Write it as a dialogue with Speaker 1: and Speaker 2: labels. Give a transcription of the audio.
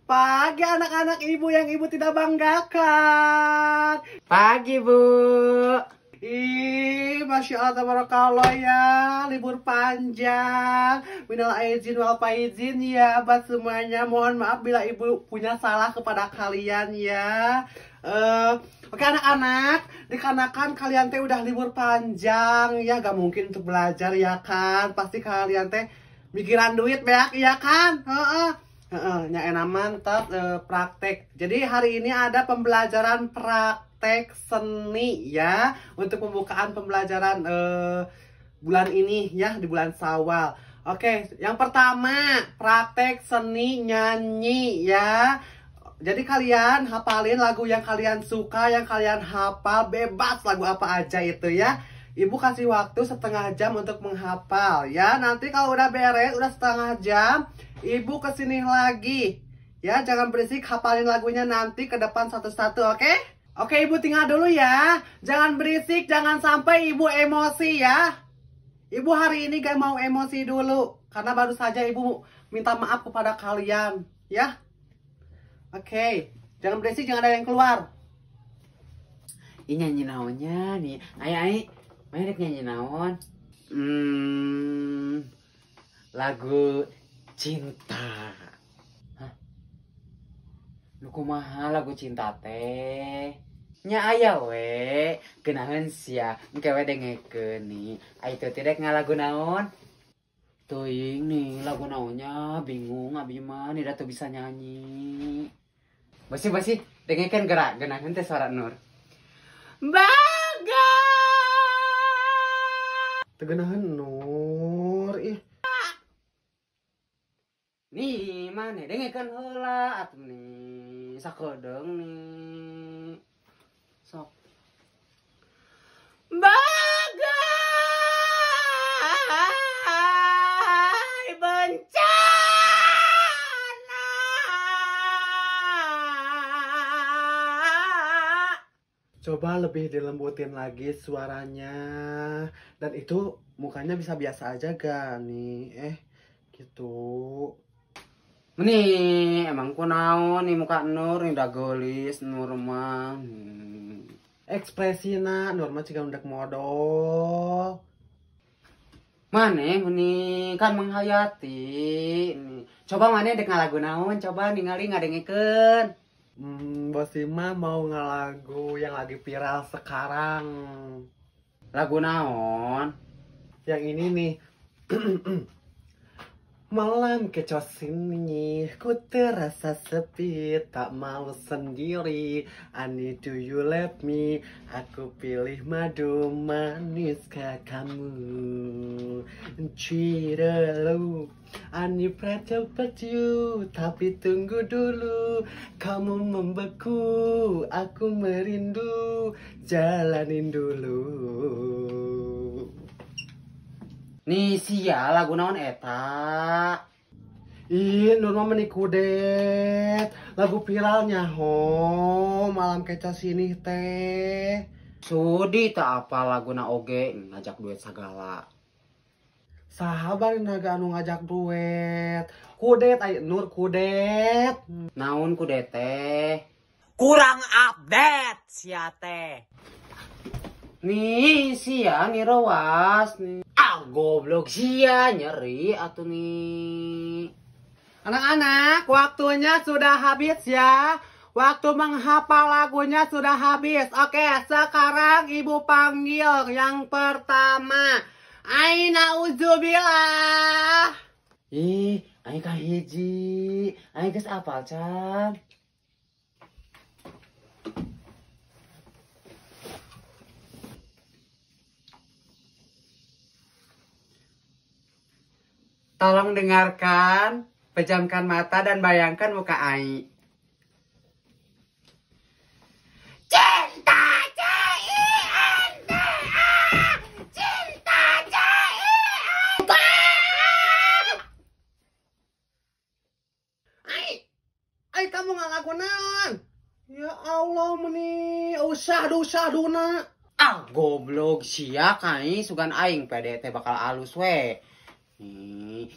Speaker 1: Pagi anak-anak ibu yang ibu tidak banggakan.
Speaker 2: Pagi, Bu.
Speaker 1: Ih, Masya Allah, tabarakallah ya. Libur panjang. Minal aizin wal faizin ya buat semuanya. Mohon maaf bila ibu punya salah kepada kalian ya. Oke anak-anak, dikarenakan kalian teh udah libur panjang ya, gak mungkin untuk belajar ya kan. Pasti kalian teh mikiran duit banyak ya kan. Heeh, nya enak mantap praktek. Jadi hari ini ada pembelajaran praktek seni ya, untuk pembukaan pembelajaran bulan ini ya, di bulan Syawal. Oke, yang pertama praktek seni nyanyi ya. Jadi kalian hafalin lagu yang kalian suka, yang kalian hafal, bebas lagu apa aja itu ya. Ibu kasih waktu setengah jam untuk menghafal ya. Nanti kalau udah beres, udah setengah jam, ibu kesini lagi ya. Jangan berisik, hafalin lagunya nanti ke depan satu-satu, oke? Oke, ibu tinggal dulu ya. Jangan berisik, jangan sampai ibu emosi ya. Ibu hari ini gak mau emosi dulu, karena baru saja ibu minta maaf kepada kalian ya. Oke, jangan berisik, jangan ada yang keluar.
Speaker 2: Ini nyanyi naonnya nih. Ai ai, mana nyanyi naon? Lagu cinta. Hah? Nu kumaha lagu cinta teh? Nya aya we, geunaheun sia, engke we dengekeun nih. Ai teu teh rek ngalagu naon? Teuing nih lagu naonnya, bingung abi mah nih da teu bisa nyanyi. Basi dengekeun gerak geunaheun teh suara Nur. Bagai
Speaker 1: teu geunaheun Nur ih.
Speaker 2: Nih maneh dengekeun heula atuh nih sakedeung nih. Sok. Bagai bencana.
Speaker 1: Coba lebih dilembutin lagi suaranya. Dan itu mukanya bisa biasa aja gak nih? Gitu.
Speaker 2: Nih, emang kunaon nih muka Nur nih udah gelis Nur mah.
Speaker 1: Ekspresina Nur mah ciga undak modal.
Speaker 2: Maneh meni kan menghayati nih. Coba maneh dek ngalagu naon, coba ningali ngadengekeun.
Speaker 1: Bosima mau ngalagu yang lagi viral sekarang.
Speaker 2: Lagu naon?
Speaker 1: Yang ini nih. Malam kecoh sini, ku terasa sepi, tak mau sendiri. I need do you let me, aku pilih madu manis ke kamu. Cirelu, I need but you, tapi tunggu dulu. Kamu membeku, aku merindu, jalanin dulu.
Speaker 2: Nih sia lagu naon eta?
Speaker 1: Ih, Nur mah meni kudet. Lagu viralnya ho, malam kecoh sini teh.
Speaker 2: Sudi tak apa laguna oge ngajak duet sagala.
Speaker 1: Saha bari naga anu ngajak duet. Kudet ai Nur kudet.
Speaker 2: Naon kudet teh? Kurang update sia teh. Nih sia nih rowas nih. Ah goblok sia nyeri atuh nih.
Speaker 1: Anak-anak, waktunya sudah habis ya. Waktu menghafal lagunya sudah habis. Oke, sekarang ibu panggil yang pertama. Aina uzubillah.
Speaker 2: Ih, aing kahiji. Aing geus apal can. Tolong dengarkan, pejamkan mata dan bayangkan muka Ai. Cinta C-I-N-T-A, cinta C-I-N-T-A.
Speaker 1: Ai, ai kamu nggak ngaku naon? Ya Allah meni, usah dosa duna.
Speaker 2: Ah goblok sia kai sugan aing pede teh bakal alus we. Nih.